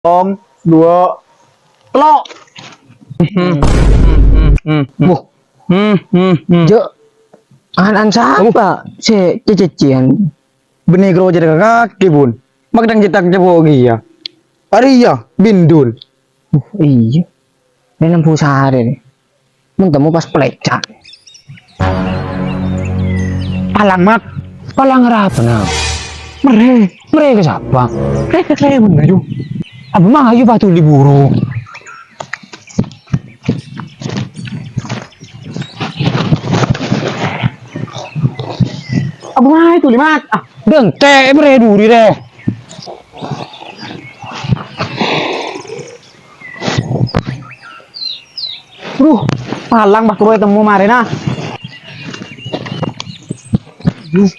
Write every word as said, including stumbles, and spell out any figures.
Sèttong, duwâ', tello'. Hmm, hmm, hmm, hmm, hmm. Wah. Hmm, hmm, hmm. Jâ', an-, an sapa sè cè-cècèyan? Bânnè karo jârèya kakè, Bun. Makadhâng cè' ta' cèpo' kèya. Arèya, Bindun. Uh, iyâ. Rèna Bu Sare, rè. Mon temmo pas plecak. Palang, Mat. Palang arapa, Nang? Mèrè. Mèrè ka sapa? Mèrè ka Clement, ayo. Abâ' mah, ayo, pas dhuli buru. Abâ' mah, ayo, dhuli, Mat. Ah, dântè', mèrè dhuli, rè. Duh, palang pas terro ètemmo marèna. Duh,